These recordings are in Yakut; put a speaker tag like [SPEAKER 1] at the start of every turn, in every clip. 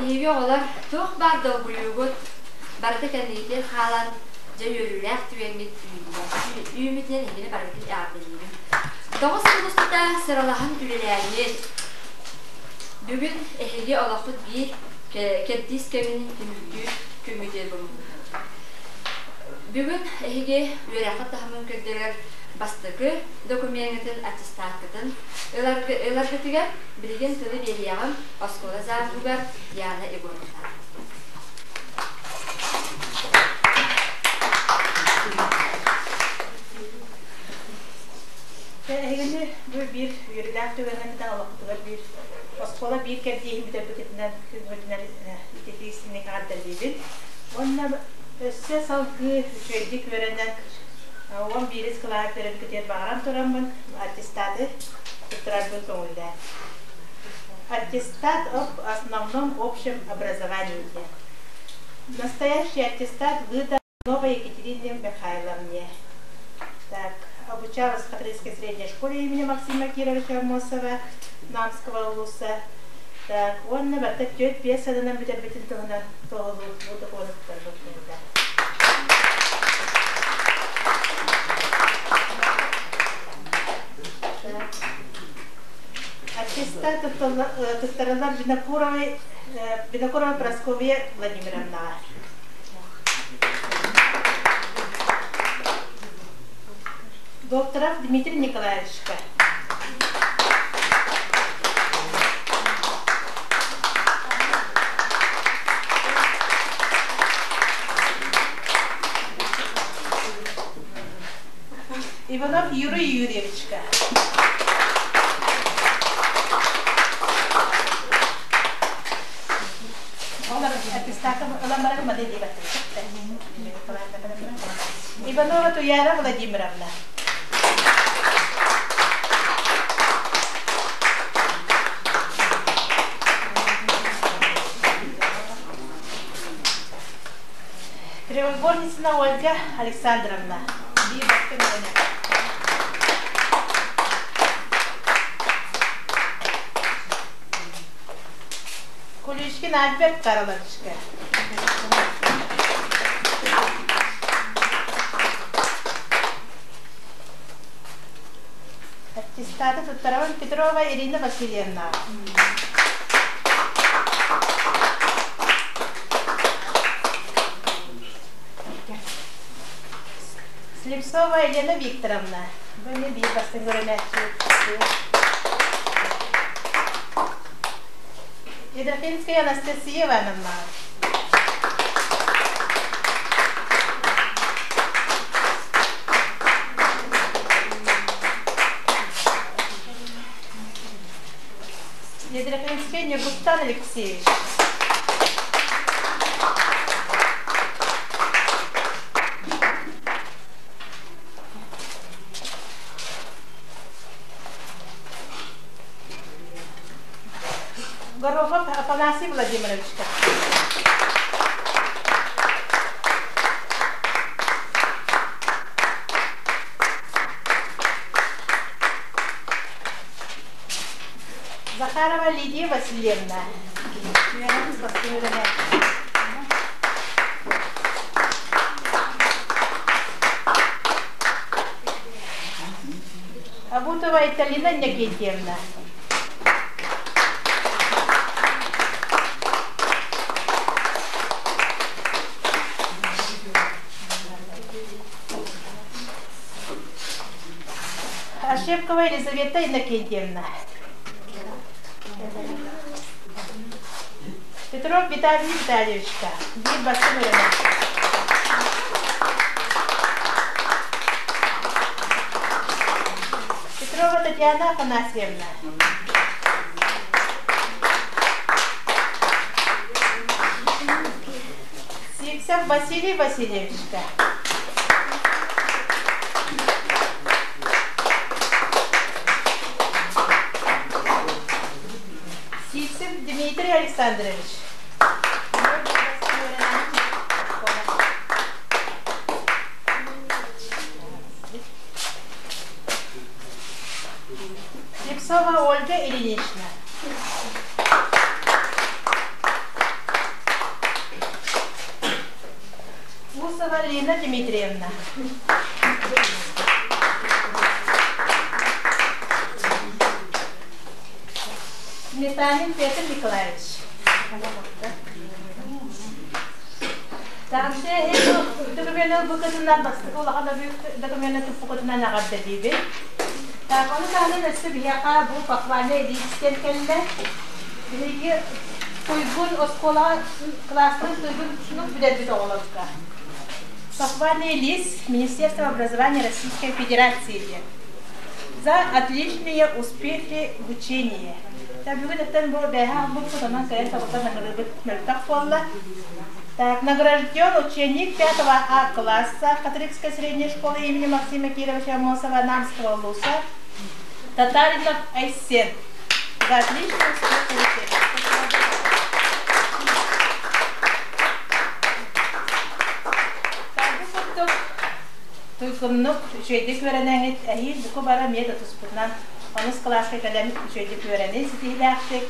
[SPEAKER 1] Эһиги оҕолор туох баар долгуйуугут барыта кэннигитигэр хаалан, дьэ үөрүүлээх түгэҥҥит үүннэ. Үүммүтүнэн эһигини барыгытын эҕэрдэлиибин. 9 сыл устата сыралаһан үлэлээҥҥит, бүгүн эһиги олоххут биир кэрдиис кэмин түмүктүүр күҥҥүтүгэр булуннугут. Бүгүн эһиги үөрэххит таһымын көрдөрөр бастакы докумеҥҥытын, аттестаткытын ыларгытыгар билигин тылы биэриэҕим оскуола завуһугар Яна Егоровна.
[SPEAKER 2] Эһигини бу биир үөрүүлээх түгэҥҥитинэн олохпутугар биир оскуола биир кэрдииһин бүтэрбитинэн күҥҥүтүнэн ититии истиҥник эҕэрдэлиибин. Уонна өссө салгыы үчүгэйдик үөрэнэн 11 кылааһы бүтэрэргитигэр баҕаран тураммын аттестаты туттарарбын көҥүллээн. Аттестат об основном общем образовании диэн. Настоящий аттестат выдан Новой Екатерине Михайловне. Так, обучалась в Хатырыйской средней школе имени Максима Кировича Аммосова, Намского улуса. Так, уонна барыта 4-5 сылынан бүтэрбитин туһунан туоһулуур бу докумуону туттарбыт буолла. Аттестат туттарыллар Винокуровой, Винокурова Прасковья Владимировнаҕа. Докторов Дмитрий Николаевичка. Иванов Юрий Юрьевичка. Иванова Туяра Владимировна. Кривогорницына Ольга Александровна. Куличкин Альберт Карловичка. Аттестаты туттарабын Петрова Ирина Васильевна. Слепцова Елена Викторовна. Бу эмиэ биир бастыҥ көрөнөөччү. Едрохинская Анастасия Ивановна. Едрохинская Нюргустан Алексеевич. Горохов Афанасий Владимировичка. Захарова Лидия Васильевна. Абутова Италина Никитьевна. Ошибкова Елизавета Иннокентьевна. Петров Виталий Витальевичка. Биир бастыҥ үөрэнэр. Петрова Татьяна Афанасьевна. Сивцев Василий Васильевичка. Сивцев Дмитрий Александрович. Слепцова Ольга Ильинична. Рина Дмитриевна. Сметанин Петр Николаевич. Также документы букатынан бастакы улахан документы туппукутунан эҕэрдэлиибин. Так, ону таһынан өссө биһиэхэ бу похвальный лист кэллэ. Биһиги Туйгун оскуолаҕа кылаастарын Туйгун бүтэрбит оҕолорго. Похвальный лист Министерства образования Российской Федерации диэн. За отличные успехи в учении. Бүгүн өттөн бу бэһэ албыппыт, онон кэлэн табыллан ыҥырыыбыт мөлтөх буолла. Так, награжден ученик 5 А класса Хатырыкской средней школы имени Максима Кировича Амосова Намского улуса Татаринов Айсен. За отличные успехи в учении. Так, бу курдук туйгуннук үчүгэйдик үөрэнэҥит эһиил буку бара эмиэ да туспутунан онус кылааска кэлэн үчүгэйдик үөрэнин ситиһиилээхтик.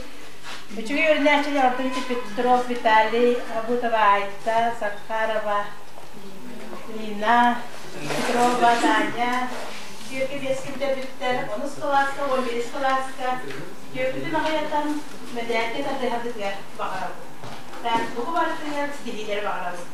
[SPEAKER 2] Үчүгэй үөрэнээччилэр ордук ити Петров Виталий, Абутова Айта, Захарова Лина, Петрова Таня, түөркэ биэскэ бүтэрбиттэр, онус кылааска, 11 кылааска түөркүтүн аҕыйатан мэдээлгэ тардыһаргытыгар баҕарабыт. Так, буку барытыгар ситиһиилэри баҕарабыт.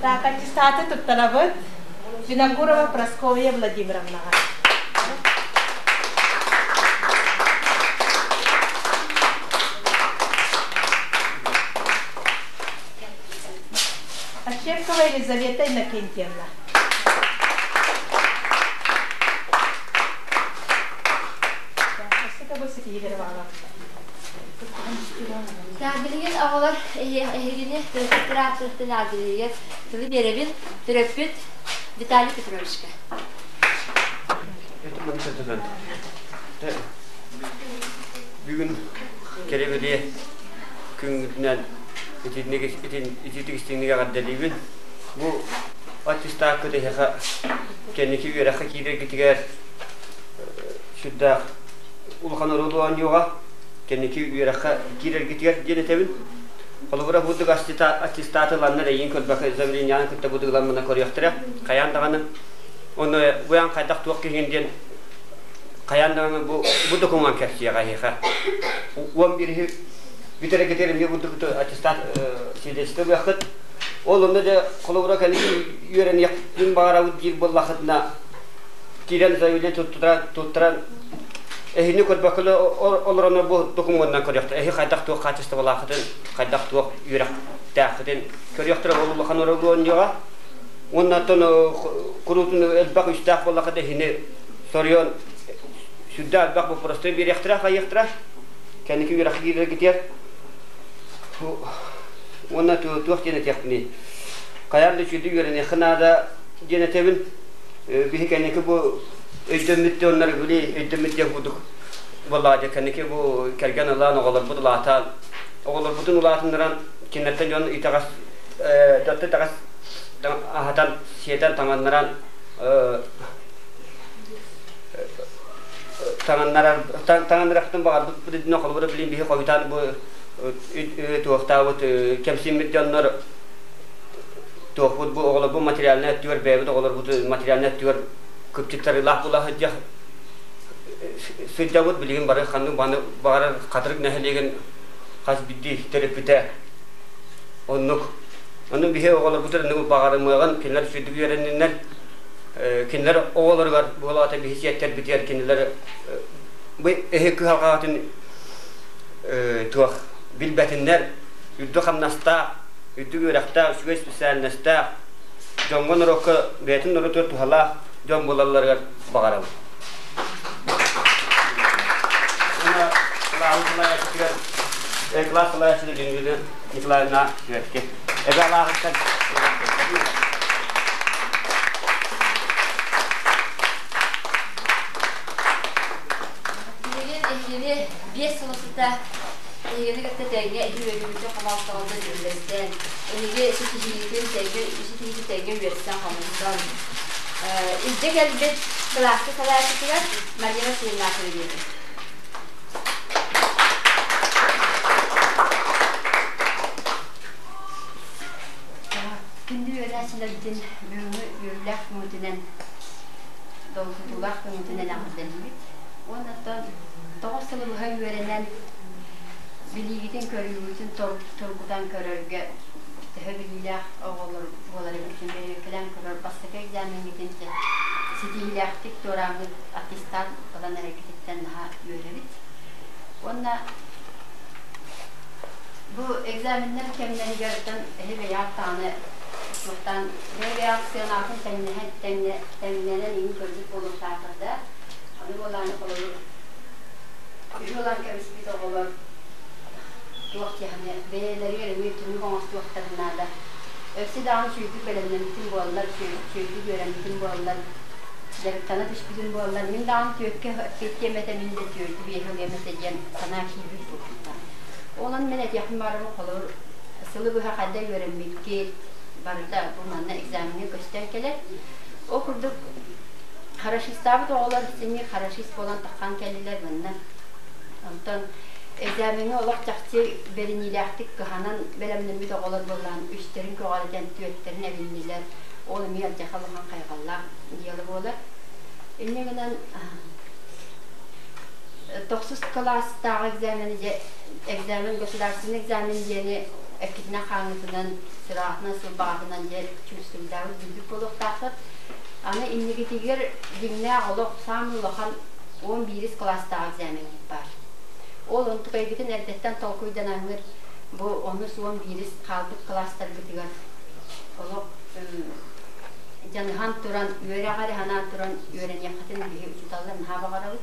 [SPEAKER 2] Так, аттестаты туттарабыт Винокурова Прасковья Владимировнаҕа. Ощепкова Елизавета Иннокентьевна.
[SPEAKER 1] Билигин оҕолор эһигини төрөппүттэр ааттарыттан аадырыйар тылы биэрэбин төрөппүт Виталий Петровичка.
[SPEAKER 3] Бүгүн кэрэ күҥҥүтүнэн итиитик истиҥник эҕэрдэлиибин. Бу аттестааккыт эһиэхэ кэнники үөрэххэ киирэргитигэр сүрдээх улахан оруолу оонньуоҕа. Кэнники үөрэххэ киирэргитигэр диэн этэбин. Холобура, бурдук аттестаты ыланнар эйиин көрбөккө заявлениены кытта бурдук ылан көрүөхтэрэ. Хайаан даҕаны. Онно бу хайдах туох киһигин диэн хайаан даҕаны бу бу докумуон кэпсиэҕэ эһиэхэ. 11-иһи бүтэрэгитигэр эмиэ бурдук аттестат свидетельство ылыаххыт. Ол онно дьэ холобура кэнники үөрэниэхпин баҕарабыт диир буоллаххытына киирэн заявление туттаран эһини көрбөккө олоронор бу докумуонунан көрүөхтэрэ. Эһи хайдах туох хаачыстыбалааххытын, хайдах туох үөрэхтээххитин көрүөхтэрэ ол улахан оруолуонньуоҕа. Уонна оттон куруутун элбэх үстээх буоллахха эһини соруйан сүрдээх элбэх боппуруостары биэриэхтэрэ, хайыахтара. Кэнники үөрэххэ киирэргитигэр уонна туох диэн этиэхпиний? Хайаан да үчүгэйдик үөрэниэххэ наада диэн этэбин. Биһи кэнники бу өйдөммүт дьоннор били өйдөммүт диэн курдук буоллаҕа дьэ кэнники бу кэргэн ылан оҕолорбут улаатан оҕолорбутун улаатыннаран кинилэртэн дьон итэҕэс дьонтон итэҕэс аһатан сиэтэн таҥыннаран таҥыннарар таҥыннарахтын баҕарбыт бу холобура билин биһи хойутаан бу туохтаабыт кэмсиммит дьоннор туохпут бу оҕолорбут материальнай өттүгэр бэйэбит оҕолорбут материальнай өттүгэр кыпчыктарыылаах була сылдьах сылдьабыт билигин бары ханнык баҕарар Хатырык нэһилиэгин хас биирдии төрөппүтэ оннук оннук биһи оҕолорбутун оннук баҕарымыаҕын кинилэр үчүгэйдик үөрэнниннэр кинилэр оҕолоругар буолаата биһи сиэттэрбитигэр кинилэр бу эһи кыһалҕаҕытын туох билбэтиннэр үрдүк хамнастаах үрдүк үөрэхтээх үчүгэй специальностаах дьоҥҥо норуокка бэйэтин норуотугар туһалаах дьон буолалларыгар баҕарабын. Кылаас салайааччыта Людмила Николаевна Светки. Эбэ алааһыттан
[SPEAKER 1] Билигин эһигини 5 сыл устата Эһигини кытта тэҥҥэ эһи үөрүүгүтүн хомолтоҕутун үллэстэн, эһиги ситиһиигитин тэҥҥэ ситиһиигитин тэҥҥэ үөрсэн хомойсон, илдьэ кэлбит кылааска салайааччытыгар Мария Васильевна биэрэбин.
[SPEAKER 4] Күндү үөрэнээччилэрбитин бүгүҥҥү үөрүүлээх күҥҥүтүнэн, долгутуулаах күҥҥүтүнэн эҕэрдэлиибит. Уонна оттон тоҕус сылы быһа үөрэнэн, билиигитин-көрүүгүтүн тургутан көрөргө төһө билиилээх оҕолор буолар эбиккин бэйэккэлээн көрөр бастакы экзамеҥҥитин ситиһиилээхтик туорааммыт аттестат ылан эрэргититтэн наһаа үөрэбит. Уонна бу экзаменнар кэмнэригэртэн эһи бэйэҕит даҕаны суохтаан бэйэ-бэйэҕит сыанаҕытын тэҥнэһэн тэҥнэнэн иҥин көрбүт буолуохтааххыт да аны буолааны холобур үһү ылан кэбиспит оҕолор туох диэххинэ бэйэлэригэр эмиэ түмүк оҥостуохтарын наада. Өссө даҕаны үчүгэйдик бэлэмнэммитим буоллар, үчүгэйдик үөрэммитим буоллар, дьарыктана түспүтүм буоллар, мин даҕаны түөккэ эппиэттиэм этэ, мин да түөртү биэһи ылыам этэ диэн санаа киирбит буолбуттаах. Онон мин этиэхпин баҕарабын, холобур, сылы быһа хайда үөрэммиккит барыта бу манна экзамеҥҥа көстөн кэлэр. Ол курдук хорошистаабыт оҕолор синньик хорошист буолан таххан кэллилэр манна. Онтон экзамеҥҥа олох чахчы бэриниилээхтик кыһанан бэлэмнэммит оҕолор буоллаан үстэрин көҕүрэтэн түөртэрин эбиннилэр. Ол эмиэ алдьархай улахан хайҕаллаах дьыала буолар. Инньэ гынан тохсус кылаастааҕы экзамены дьэ экзамен государственный экзамен диэни эккитинэн-хааҥҥытынан, сыраҕытынан, сылбаҕытынан дьэ чувствуйдаабыт билбит буолуохтааххыт. Аны инникитигэр дьиҥнээх олох саамай улахан 11 кылаастаах экзамеҥҥыт баар. Ол онтукайгытын эрдэттэн толкуйданаҥҥыт бу онус 11 хаалбыт кылаастаргытыгар олох дьаныһан туран, үөрэҕи эрэ санаан туран үөрэниэххитин биһи учууталлар наһаа баҕарабыт.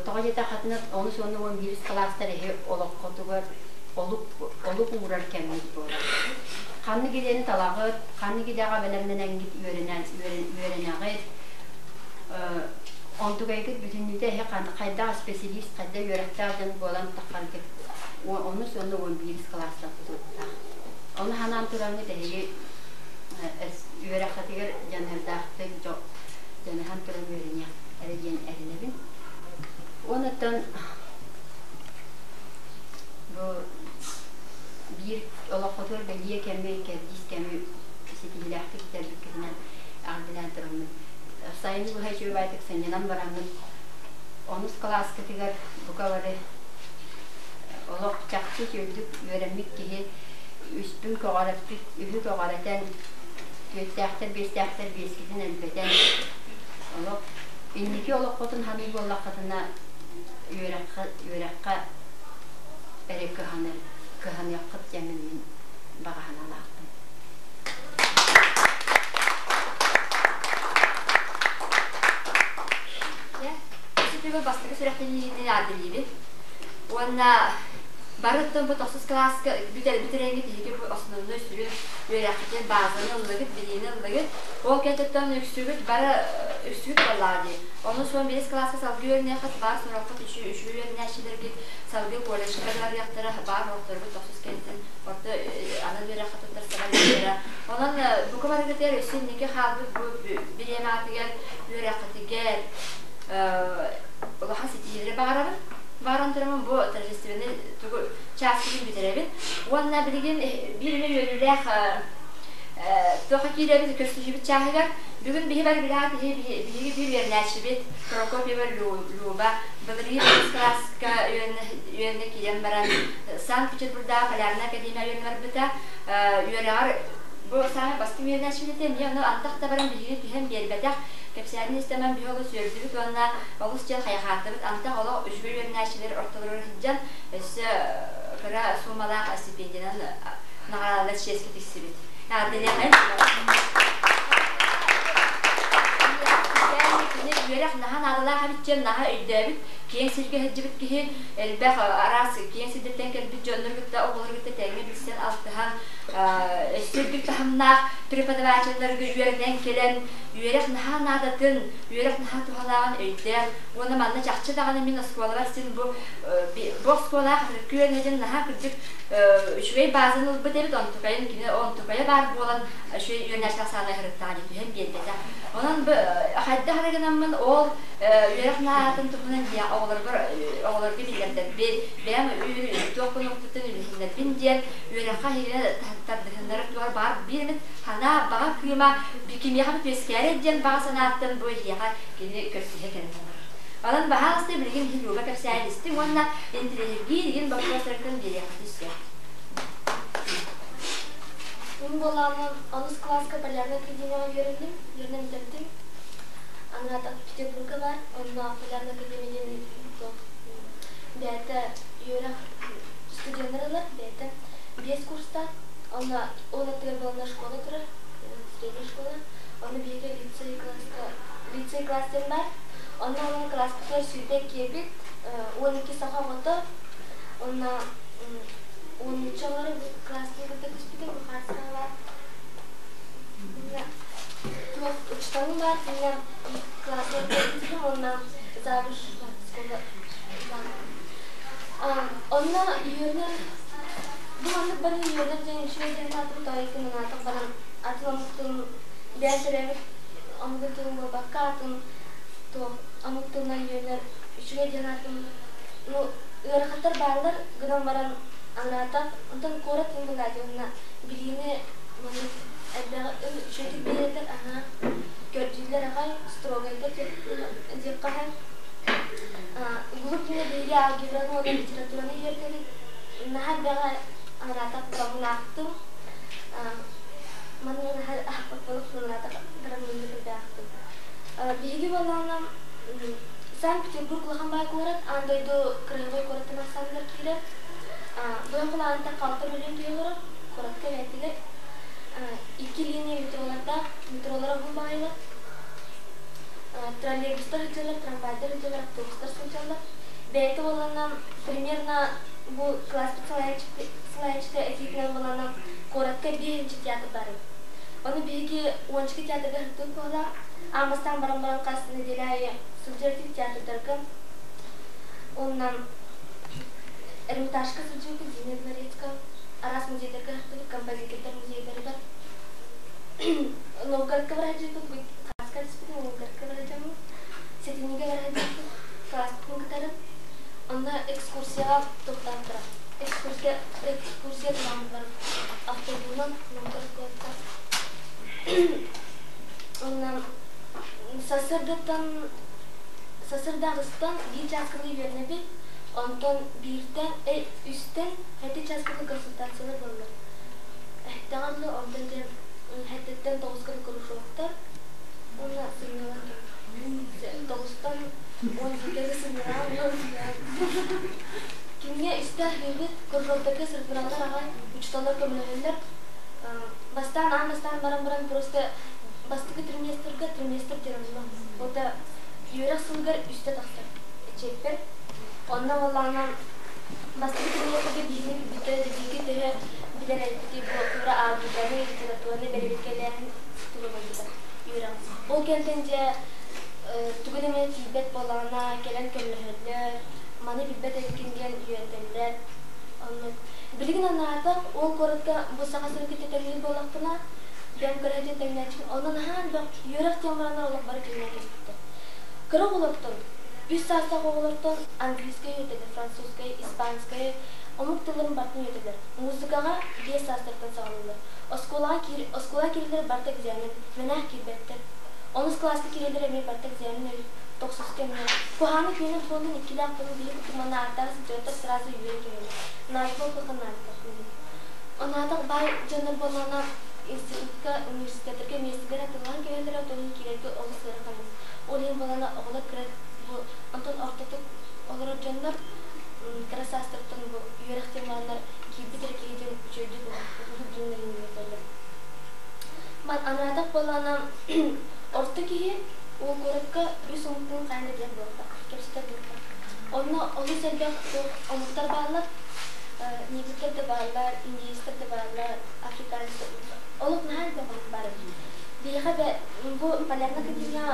[SPEAKER 4] Тоҕо диэтэххитинэ, онус уонна 11 кылаастар эһи олоххутугар олук, олук уурар кэмҥит буолар. Ханнык идэни талаҕыт, ханнык идэҕэ бэлэмнэнэҥҥит үөрэнэн, үөрэнэҕит, онтукайгыт бүтүннүүтэ эһи хайдах специалист, хайдах үөрэхтээх дьон буолан таххаргыт онус уонна 11 кылаастан тутулуктаах. Ону санаан тураҥҥыт эһиги үөрэххитигэр дьаныардаахтык дьаныһан туран үөрэниэх эрэ диэн эрэнэбин. Уонуттан бу биир олоххутугар бэлиэ кэми, кэрдиис кэми ситиһиилээхтик бүтэрбиккитинэн эҕэрдэлээн тураммын сайыны быһа үчүгэй баайдык сынньанан бараҥҥыт онус кылааскытыгар бука бары олох чахчы үчүгэйдик үөрэммит киһи үспүн көҕүрэппит үһү көҕүрэтэн түөртээхтэр биэстээхтэр биэскитин элбэтэн олох инники олоххутун саныы буоллаххытына үөрэххэ үөрэххэ эрэ кыһанар кыһаныаххыт диэммин мин баҕа санаалаахпын.
[SPEAKER 1] Сүтүгү бастакы сүрэхтэниитин аадылиибин. Уонна барыттан бу тохсус кылааска бүтэр бүтэрээҥҥит иһиги бу основной сүрүн үөрэххитин базаны ыллыгыт, билиини ыллыгыт. Ол кэнниттэн үксүгүт бары үксүгүт буоллаҕа дии. Ону суон биэс кылааска салгыы үөрэниэххит, баар сороххут үчүгэй үөрэнээччилэргит салгыы колледжка барыахтара, баар уохтаргыт тохсус кэнниттэн орто анал үөрэххэ туттарсар Онон бука барыгытыгар өссө инники хаалбыт бу бириэмэҕитигэр үөрэххитигэр улахан ситиһиилэри баҕарабын. Баҕаран тураммын бу торжественный тугу чааскытын бүтэрэбин. Уонна билигин биир эмэ үөрүүлээх туохха киирэбит көрсүһүүбүт чааһыгар бүгүн биһи бары билэҕит биһиги биир үөрэнээччибит Прокопьева Люба былырыын үһүс кылааска үөрэнэ киирэн баран Санкт-Петербурдааҕы Полярная академия үөрэнэ барбыта. Үөрэҕэр бу саамай бастыҥ үөрэнээччибит этэ. Эмиэ ону антах да баран биһиги түһэн биэрбэтэх. Кэпсээнин истэмэн биһи олус үөрдүбүт уонна олус диэн хайҕаатыбыт. Антах олох үчүгэй үөрэнээччилэр ортолоругар сылдьан өссө кыра суумалаах стипендиянан наҕараадалар чиэскэ тиксибит. Эҕэрдэлиэххэ. Кини үөрэх наһаа наадалаах эбит диэн наһаа өйдөөбүт. Киэҥ сиргэ сылдьыбыт киһи элбэх араас киэҥ сирдэртэн кэлбит дьоннору кытта, оҕолору кытта тэҥҥэ билсэн алтыһан, өссө үрдүк таһымнаах преподавателларга үөрэнэн кэлэн, үөрэх наһаа наадатын, үөрэх наһаа туһалааҕын өйдөөн уонна манна чахчы даҕаны мин оскуолабар син бу бу оскуолаах күөн наһаа кырдьык үчүгэй баазаны ылбыт эбит, онтукайын кини онтукайа баар буолан үчүгэй үөрэнээччи ахсаана ыһырыттаҕа дии түһэн биэрбэтэ. Онон бу хайдах эрэ гынаммын ол үөрэх наадатын туһунан оҕолорбор оҕолорго биллэрдэрбин, бэйэм туохпун укпуттан үлэһиннэрбин диэн үөрэххэ иһигинэ тардыһыннарар туһар баар биир эмит санаа баҕа кыыма кимиэхэ эмит үөскээрэй диэн баҕа санааттан бу эһиэхэ кини көрсүһэ кэлэн олорор. Онон баһаалыста билигин иһин Люба кэпсээн истиҥ уонна интириэһиргиир игин боппуруостаргытын биэриэххитин сөп.
[SPEAKER 5] Мин буолааммын онус кылааска Полярнай академияҕа үөрэнним, үөрэнэн бүтэрдим. Аны Петербурга бар, онно Полярнай академия диэн туох бэйэтэ үөрэх студеннар ылар, бэйэтэ биэс курстаах. Онно ол аттыгар буоланна школа турар, средняя школа. Онно биһиги лицей класска лицей класс диэн баар. Онно онон класспытыгар 22-бит, 12 саха оҕото, онно уоннуччалары класстан кытта түспүтүм, хаастаах баар. Туох учталым баар, кинилэр класска түспүтүм, уонна завуч школа Онно үөрэнэр бу маннык бары үөрэнэр дьон үчүгэй диэн аатын тоойуккун анаатах баран атын омук тылын бэйэ төрөөбүт омугун тылын буолбакка атын туох омук тылынан үөрэнэр үчүгэй диэн аатын ну ыарахаттар бааллар гынан баран анаатах онтон куорат тылын булаати уонна билиини маннык элбэҕи үчүгэйдик биэрэллэр аһаа көрдүүллэр аҕай строгайдар диэххэ Глупина биһиги алгебраны уонна литератураны үөрэтэбит. Наһаа элбэҕи анаатах буламмын Манна наһаа аахпаппын баран муннук элбэхтим. Биһиги буоллаҕына Санкт-Петербург улахан баай куорат, аан дойду кыраһыабай куораттан ахсааныгар киирэр. Быйыл халаанта 6 миллион киһи олорор, куоратка бэйэтигэр. Икки линия метролардаах, метролара уһун баҕайылар. Троллейбустар сылдьаллар, трамвайдар сылдьаллар, автобустар сылдьаллар. Бэйэтэ буоллаҕына примерно бу класспыт салайааччыта этиитинэн буоллаҕына куоракка биэһинчи театр баар эбит. Ону биһиги уончука театрга сылдьыбыт буоллаах. Аан бастаан баран баран хас нэдиэлэ аайы сылдьар этибит театрдарга. Уонна Эрмитажка сылдьыбыппыт, Зимний дворецка, араас музейдарга сылдьыбыт, композитордар музейдарыгар. Новгородка бара сылдьыбыппыт, Хааска түспүтүм, Новгородка бара сылдьаммын, сэтинньигэ бара сылдьыбыппыт, класспын кытары. Онно экскурсияҕа тохтоон Экскурсия, экскурсия турааммыт баран автобуһунан Новгород куоракка. Онно сарсыардаттан сарсыарда аҕыстан биир чаасканы үөрэнэбит, онтон бииртэн, үстэн сэттэ чаасканы консультациялар буоллар. Эттэҕэ дылы, онтон дьэ сэттэттэн тоҕуска кружоктар уонна сынньалаҥ кэм. Тоҕустан 12-гэ сынньалаҥ, Кинигэ үстэ аһыыбыт, кружоктарга сырдыраллар аҕай, учууталлар көмөлөһөллөр. Бастаан аан бастаан баран баран просто бастакы триместрга триместр диэн онно. Ота үөрэх сылыгар үстэ тахсар чиэппэр. Онно буоллаҕына бастакы триместрга биһигини билбиттэрэ да биһиги төһө билэр эбиппитий бу тура алгебраны, литератураны бэрэбиэркэлээһин тула буолбута үөрэҕим. Ол кэнтэн дьэ тугу да эмэ тиийбэт буоллаҕына кэлэн көмөлөһөллөр, маны билбэт эбиккин диэн үөрэтэллэр. Оннук. Билигин анаатах ол куоракка бу саха сирин кытта тэҥниир буоллахпына, бэйэм көрө сылдьан тэҥнээччибин. Онно наһаа элбэх үөрэх диэн бараннар олох бары тэҥнээн кэбиспиттэр. Кыра оҕолортон, үс саастаах оҕолортон английскай үөрэтэллэр, французскай, испанскай, омук тылларын барытын үөрэтэллэр. Музыкаҕа биэс саастарыттан саҕалыыллар. Оскуолаҕа киир, оскуолаҕа киирэллэр барыта экзамен, мэнээх киирбэттэр. Онус кылааска киирэллэр эмиэ барыта экзамен эбит, тохсуска эмиэ. Куһаҕаны күөнэх буоллун, иккилээх буоллун, биһиги курдук манна ааттаах сылдьыбаттар сразу үөрэ кэлэллэр. Наада буолбакка наадалар. Онаатах баай дьоннор буоллаҕына институтка, университеттарга миэстэлэр атыылаһан кэлэллэрэ, оттон иһин киирэргэ олус ыарахан эбит. Ол иһин буоллаҕына оҕолор кыра бу онтон ортотук олорор дьоннор кыра саастарыттан бу үөрэх темаларынан киирбит эрэ киһи диэн үчүгэйдик уһук дьоннор үөрэтэллэр. Ман анаатах буоллаҕына орто киһи ол куоракка үс омуктуун хайаан да билэр буолбатах, кэпсэтэр буолбатах. Онно олус элбэх омуктар бааллар. Негрдэр да бааллар, индейецтэр да бааллар, африканецтар. Олох наһаа элбэх омук баар эбит. Биһиэхэ бу Полярная академия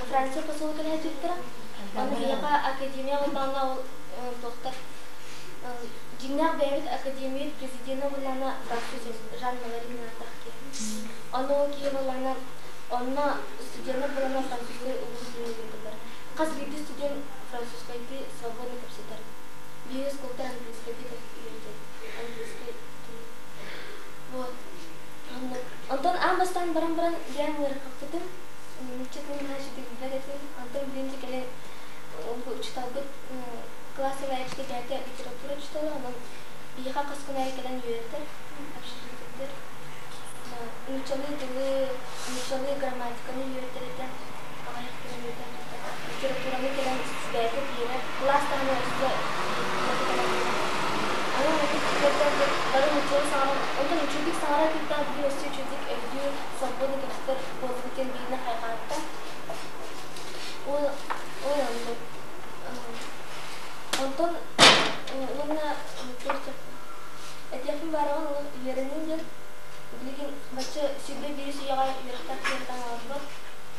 [SPEAKER 5] Франция посолу кэлэһэ Ону биһиэхэ академия буоллаҕына ол туохтар дьиҥнээх бэйэбит академия президенэ буоллаҕына француз Жан Маларин ааттаах киһи. Ону ол киһи буоллаҕына онно студеннар буоллаҕына французскай улуус диэн Хас биирдии студент французскайдыы свободно кэпсэтэр. Биир оскуолата английскайдыы үөрэтэр. Английскай Вот. Онтон аан бастаан баран баран бэйэм ыарахаппытым. Нуучча тылын наһаа үчүгэй билбэт этим. Онтон билин кэлэн учууталбыт класс салайааччыта бэйэтэ литература учуутала, онон биһиэхэ хас күн аайы кэлэн үөрэтэр, общежитиетигэр. Нууччалыы тылы, нууччалыы грамматиканы үөрэтэр этэ. Аҕыйах күн үөрэтэн литератураны кэлэн бэйэтэ биэрэр. Кылаас таһынан өссө литература кэлэн биэрэр. Аны оннук үөрэтэр бары нууччалыы саҥаран, онтон үчүгэйдик саҥарар кытта билигин өссө үчүгэйдик өйдүүр, свободно кэпсэтэр буолбут диэн бииринэ хайҕаатта. Ол ол оннук. Онтон уонна этиэхпин баараҕын олох үөрэнин диэн билигин бачча 21 үйэҕэ үөрэхтээх киһи таҥаларбат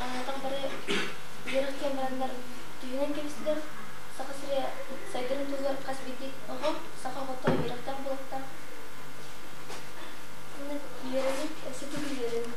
[SPEAKER 5] анаатах бары үөрэх диэн бараннар түһүнэн кэбистилэр. Саха сирэ сайдарын туһугар хас биирдии оҕо саха оҕото үөрэхтээх буолуохтаах. Үөрэнин, өссө төгүл үөрэнин.